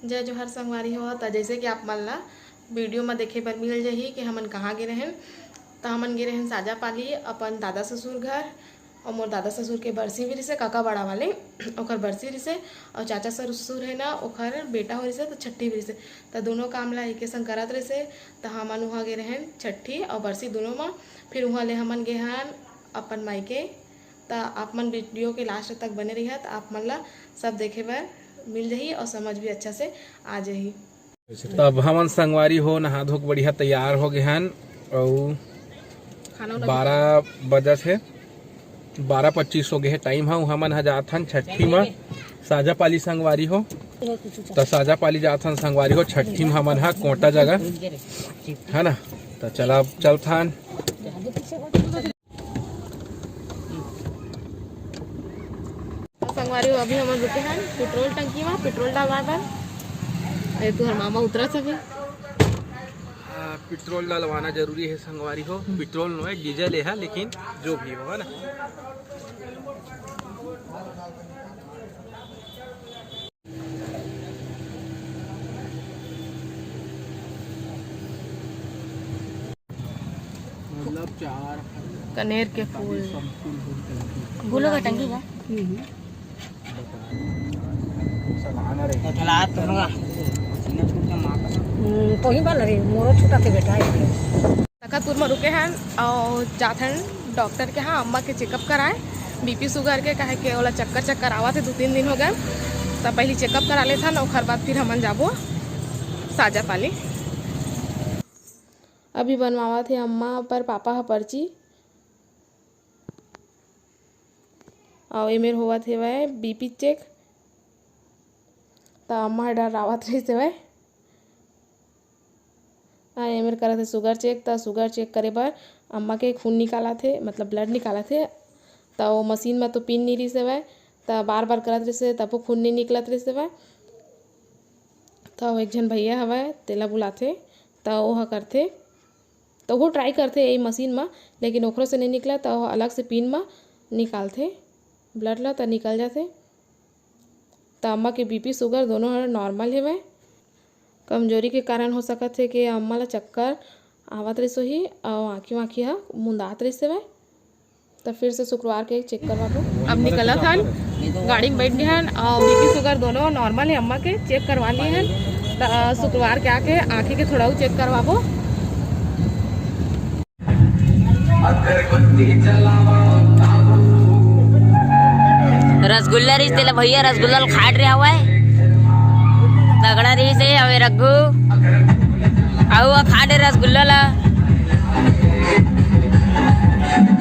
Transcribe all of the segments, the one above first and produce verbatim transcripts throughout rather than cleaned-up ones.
जय जोहार संगवारी हो। त जैसे कि आप मन ला वीडियो म देखे बर मिल जाही कि हमन कहाँ गे रहेन, त हमन गे रहेन साजा पाली अपन दादा ससुर घर। और मोर दादा ससुर के बरसी भी रिसे, काका बड़ा वाले, ओकर बरसी रिसे, और चाचा ससुर है ना, ओकर बेटा हो रिसे, तो छट्ठी भी रिसे। त दोनों काम ला एके संग करत रिसे। त हमन वहाँ गे रहेन छट्ठी और बरसी दोनों म। फिर वहाँ ले हमन गे हन अपन मायके। त आप मन वीडियो के लास्ट तक बने रहिहा, त आप मन ला सब देखे बर मिल जाही और समझ भी अच्छा से आ जाही। तब हमन संगवारी हो नहा धो के बढ़िया तैयार हो गे हन। अउ खाना उना भी बारह बजत हे, बारह पच्चीस हो गे हे टाइम ह। हमन ह जात हन छट्ठी म साजा पाली संगवारी हो। त साजा पाली जात हन संगवारी हो, छट्ठी म हमन ह कोटा जगह, है ना? त चला, अब चलत हन। संगवारी हो, अभी हमन रुके हन पेट्रोल टंकी म पेट्रोल डलवाए बर। अरे, तुहर मामा उतरत हवे। हाँ, पेट्रोल डलवाना जरूरी है संगवारी हो। पेट्रोल नो है, डीजल है, लेकिन जो भी हो, है ना। मतलब चार कनेर के फूल। गुलो का टंकी का? हम्म, तो ही बन रही, मोरो छोटा के बेटा है। तखतपुर में रुके हन और जाथन डॉक्टर के यहाँ अम्मा के चेकअप कराए, बीपी शुगर के, काहे के ओला चक्कर चक्कर आवत है, दो तीन दिन हो गए। त पहली चेकअप करा लेथन, ओकर बाद फिर हमन जाबो साजा पाली। अभी बनवावत हे अम्मा पर पापा ह पर्ची। अउ एमेर होवत हेवय बीपी चेक। त अम्मा ह डरावत रहिस हेवय। आ एमेर करत हे शुगर चेक। त शुगर चेक करे बर अम्मा के खून निकालत हे, मतलब ब्लड निकालत हे। त ओ मशीन म तो पिन नइ रिहिस हेवय, त बार बार करत रहिस हे, तभो खून नइ निकलत रहिस हेवय। त ओ एक झन भैया हवय, तेला बुलाथे, त ओह करथे। त ओहू ट्राई करथे यही मशीन म, लेकिन ओखरो से नइ निकलय, त ओह अलग से पिन म निकालथे ब्लड ल, त निकल जाथे। त अम्मा के बीपी शुगर दोनों ह नॉर्मल हेवय। कमजोरी के कारण हो सकत हे कि अम्मा ल चक्कर आवत रहिस होही अउ आँखी वाँखी ह मुंदात रहिस हेवय। त फिर से शुक्रवार के चेक करवाबो। अब निकलत हन, गाड़ी में बैठ गए हन अउ बीपी शुगर दोनों नॉर्मल है अम्मा के, चेक करवा लिए हन। त, अ, शुक्रवार के आके आँखी के थोड़ा चेक करवाबो। रसगुल्ला रिस तेला भैया रसगुल्ला ल खाट रहे हवय, तगड़ा रिस हे। अवे रघु अउ खाट रसगुल्ला ला।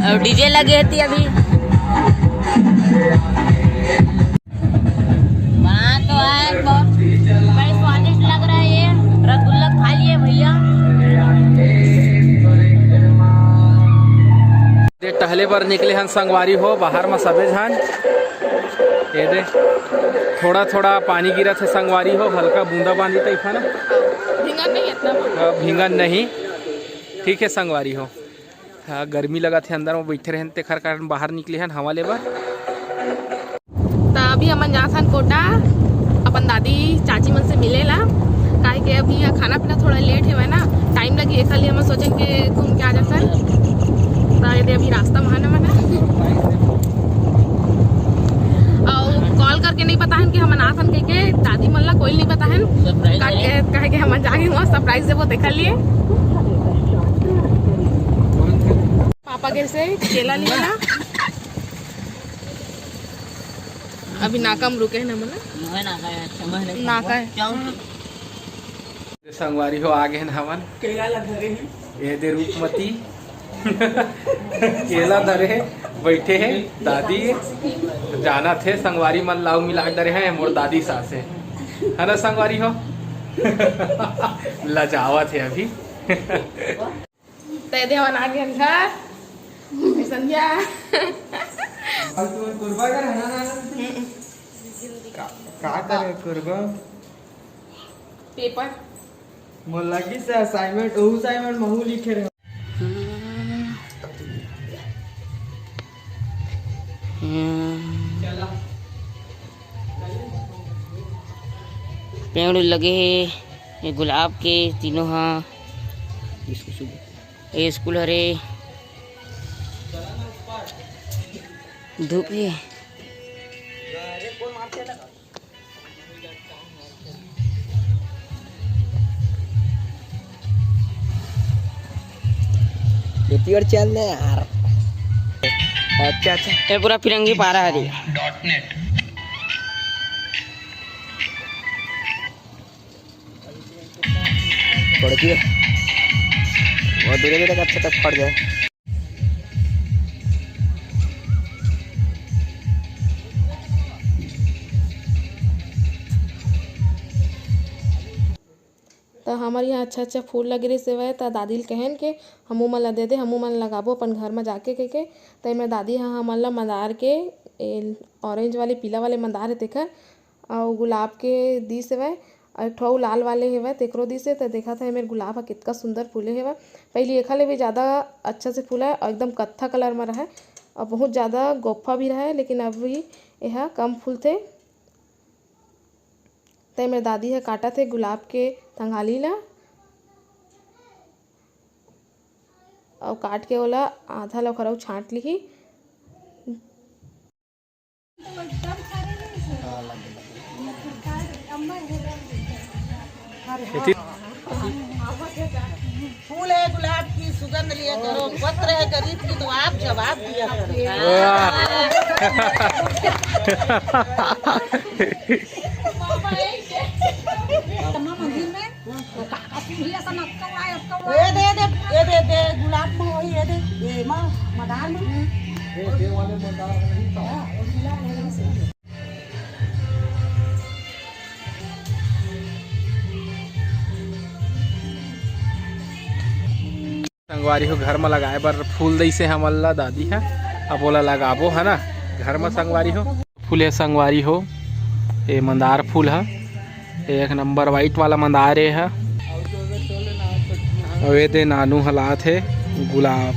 अउ डीजे लगे हे ती अभी। बना तो है, बहुत बड़े स्वादिष्ट लग रहा है ये रसगुल्ला। खा लिए भैया। दे टहले बर निकले हन संगवारी हो, बाहर म सबे झन। ये दे, थोड़ा थोड़ा पानी गिरत हे संगवारी हो, हल्का बूंदा बांदी type है ना। भींगन नहीं इतना। हाँ, भींगन नहीं। ठीक है संगवारी हो। हाँ, गर्मी लगत हे, अंदर में बैठे रहन, तेखर कारण बाहर निकले हन हवा लेबर। त अभी हमन जात हन कोटा, अपन दादी चाची मन से मिले ला, काहे के अभी यहाँ खाना पीना थोड़ा लेट हेवय ना, टाइम लगी, एकर लिए हमन सोचन के घूम के आ जाथन। त ये दे अभी रास्ता में हन हमन। अउ कॉल करके नहीं बताहन कि हमन आथन कहिके, दादी मन ला कोई नहीं बताहन। Surprise काहे है। काहे के हमन जाके वहाँ सरप्राइज देबो, तेखर लिए। पापा के से केला लिया ना। अभी नाका में रुके हैं ना, बोला? मोहे नाका है, अच्छा, मोहे नाका है। क्यों? संगवारी हो, आ गए हैं हमन। केला ला धरे हैं। ये दे रूपमती। केला धरे हैं, बैठे हैं। दादी जाना थे संगवारी मन, लाऊ मिला डरे हैं, मोर दादी सास है। है ना संगवारी हो? लजावत है अभी। तय देवन आ गए घर। संध्या। अब तुम कुरबा कर है ना, ना? हम्म। का, का करे कुरबा? पेपर। मोर लगी से असाइनमेंट, ओ असाइनमेंट महू लिखे रहे। हम्म। चला। पेड़ लगे हे, ये गुलाब के तीनों ह। ये स्कूल हरे, धूप हे। एती ओर चल ना यार। अच्छा, अच्छा। ये पूरा फिरंगी पारा हरे। फोड़ दिए। वो धीरे धीरे अच्छा तक फट जाए। त हमर यहाँ अच्छा अच्छा फूल लगे रहिस हवय, त दादी ल कहेन के हमू मन ल दे दे, हमू मन लगाबो अपन घर म जाके कहिके। त एमे दादी ह हमन ल मंदार के, ए, orange वाले, पीला वाले मंदार हे तेखर, अउ गुलाब के दिस हवय, अउ एक ठो अउ लाल वाले हवय, तेकरो दिस हे। त देखत हव, एमेर गुलाब ह कितका सुंदर फूले हवय। पहिली एखर ले भी ज्यादा अच्छा से फूलय अउ एकदम कत्था colour म रहय अउ बहुत ज्यादा गोफा भी रहय, लेकिन अभी एहा कम फूलथे। त एमेर दादी ह काटत हे गुलाब के तंगाली ला अउ काट के ओला आधा ला ओखर अउ छांट लिही। फूल है गुलाब की सुगंध लिया करो, पत्र है गरीब की तो आप जवाब दिया करो। ए दे, ए दे, ए दे, दे, गुलाब में वही, ए दे, ए माँ, मदार में। संगवारी हो, घर म लगाए बर फूल दइसे हमन ला दादी ह, अब ओला लगाबो, है ना, घर म संगवारी हो। फूल हे संगवारी हो, ए मंदार फूल ह, एक नंबर white वाला मंदार ए ह। अउ ए दे नानू ह लात हे गुलाब।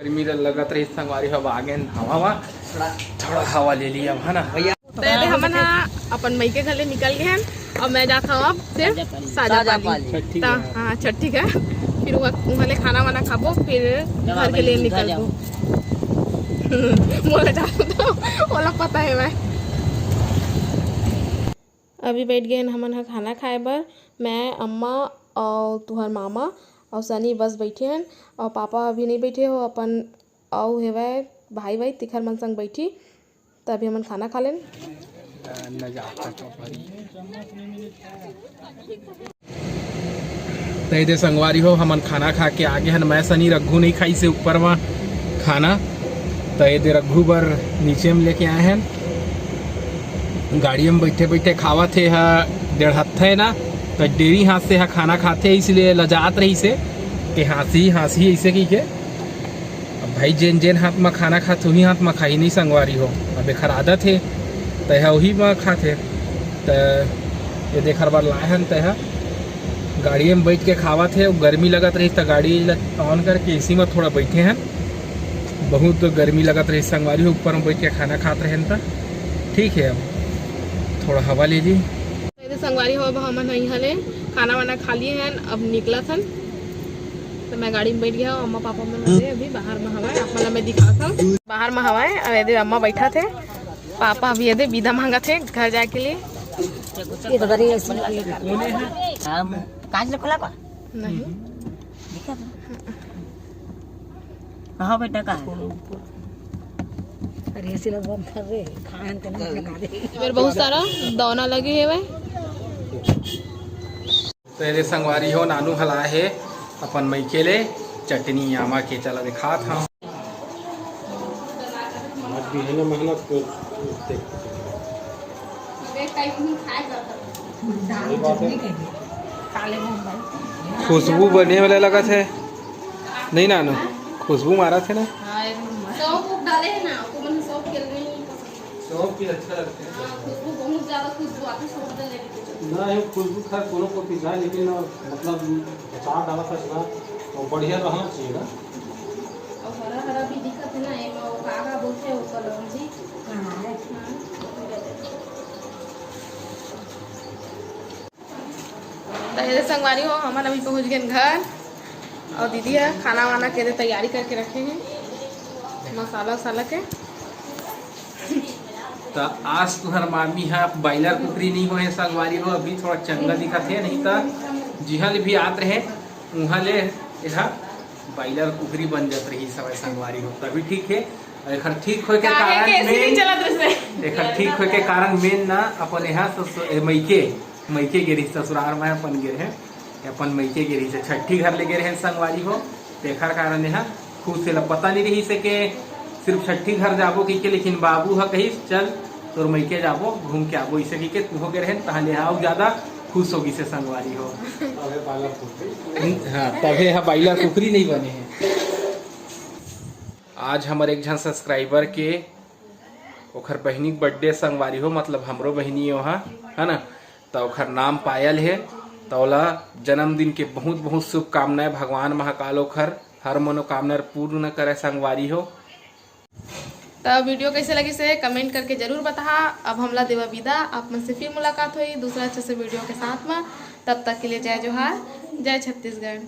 गर्मी ल लगत रहिस संगवारी हो, अब आ गेन हवा मा, थोड़ा, थोड़ा हवा ले लिया, है ना भैया। त एदे हमन ह अपन मइके घर ले निकल गे हन, अउ मैं जात हव अब से साजा पाली। छठी त, हाँ, छठी का। फिर उहाँ, उहाँ ले खाना वाना खाबो, फिर घर के लिए निकलबो। मोला जाना तो ओला पता है मैं। अभी बैठ गए हन हमन ह खाना खाए बर। मैं, अम्मा अउ तुहर मामा अउ सनी बस बैठे हन, अउ पापा अभी नहीं बैठे हो, अपन अउ हेवय भाई वाई तिखर मन संग बैठी। त अभी हमन खाना खा लेन। त एदे संगवारी हो, हमन खाना खा के आगे हन। मैं सनी, रघु नहीं खाई से ऊपर म खाना। त एदे रघु बर नीचे म लेके आए हन। गाड़ी म बैठे बैठे खावत हे, हा डेढ़ हत्था हे ना, त डेरी हाथ से हा खाना खाथे, इसलिए लजात रहिसे कि हाँसी हाँसी ऐसे कहिके। अब भाई जेन जेन हाथ म खाना खात, उही हाथ म खाही नहीं संगवारी हो। अब एखर आदत हे, त एहा उही म खाथे। त ये देखर बर लाए हन, त एहा गाड़ी म बैठ के खावत हे। गर्मी लगत रहिस, त गाड़ी ल on करके एसी म थोड़ा बैठे हन। बहुत गर्मी लगत रहिस संगवारी हो, ऊपर म बैठ के खाना खात रहेन, त ठीक हे। अब थोड़ा हवा ले ली। संगवारी हो, अब हमन इहाँ ले खाना वाना खा लिए हन, अब निकलत हन। त मैं गाड़ी म बैठ गया हूँ, अम्मा पापा मन अभी बाहर म हवय, आप मन ल मैं दिखात हूँ। बाहर म हवय, अउ एदे अम्मा बैठत हे, पापा अभी एदे विदा मांगत हे घर जाए के लिए। ये तो बड़ी ऐसी लगी है। हम कांच ले खुला का? नहीं। दिखा तो। हाँ बेटा, का है? अरे ऐसी लोग बंद कर रहे, खान के नहीं लगा दे। एमेर बहुत सारा दौना लगे हेवय। त एदे संगवारी हो, नानू ह लाए हे अपन मइके ले चटनी आमा के, चला दिखात हंव। आज भी है ना मेहनत को। सही बात है। खुशबू बने वाला लगत हे, नहीं नानू? खुशबू मारत हे ना। सौंफ उफ डाले हे ना, ओमन सौंफ के अलगे ही पसंद हे। सौंफ भी अच्छा लगथे। हाँ, खुशबू, बहुत ज्यादा खुशबू आथे, सौंफ डाले के चलते। ना, ये खुशबू खैर कोनो को भी जाए, लेकिन, अ, मतलब, अचार डाला था इतना, तो बढ़िया रहना चाहिए ना। अउ हरा हरा भी दिखत हे ना, एमा वो का का बोलथे, वो कलौंजी। हाँ। हाँ। तो ये संगवारी हो, हमन अभी पहुंच गए घर और दीदी है खाना वाना के तैयारी करके रखे हैं, मसाला वसाला के। तो आज तुहर मामी हा बॉयलर कुकरी नहीं होए संगवारी हो, अभी थोड़ा चंगा दिखत है, नहीं तो जिहाँ ले भी आत रहे उहाँ ले एहा बॉयलर कुकरी बन जात रही सवय संगवारी हो, तभी ठीक है। और एखर ठीक होए के काहे कारण के ऐसे main, नहीं चलत रहे? एखर ठीक होए के कारण main ना अपन यहाँ ससु-, ए, मइके, मइके गे रही, ससुराल में अपन गे रहे, अपन मइके गे रही से छठी घर ले गे रहे संगवारी हो, तेखर कारण यहाँ खुश हे ला पता नहीं रही से के सिर्फ छठी घर जाबो कहिके, लेकिन बाबू ह कहिस चल तोर मइके जाबो घूम के आबो, इसे कहिके तुहो गे रहे, तहाँ ले अउ ज्यादा खुश हो गिसे संगवारी हो। हाँ, तभे हा बॉयलर कुकरी नहीं बने है। आज हमर एक झन सब्सक्राइबर के ओखर बहिनी के बर्थडे संगवारी हो, मतलब हमरो बहिनी ओहा, है ना, त ओखर नाम पायल हे। त ओला जन्मदिन के बहुत बहुत शुभकामनाएं, भगवान महाकाल ओखर हर मनोकामना पूर्ण करे संगवारी हो। त वीडियो कैसे लगिस हे कमेंट करके जरूर बताहा। अब हमला देवा विदा, आप मन से फिर मुलाकात होई दूसरा अच्छा से वीडियो के साथ में। तब तक के लिए जय जोहार, जय छत्तीसगढ़।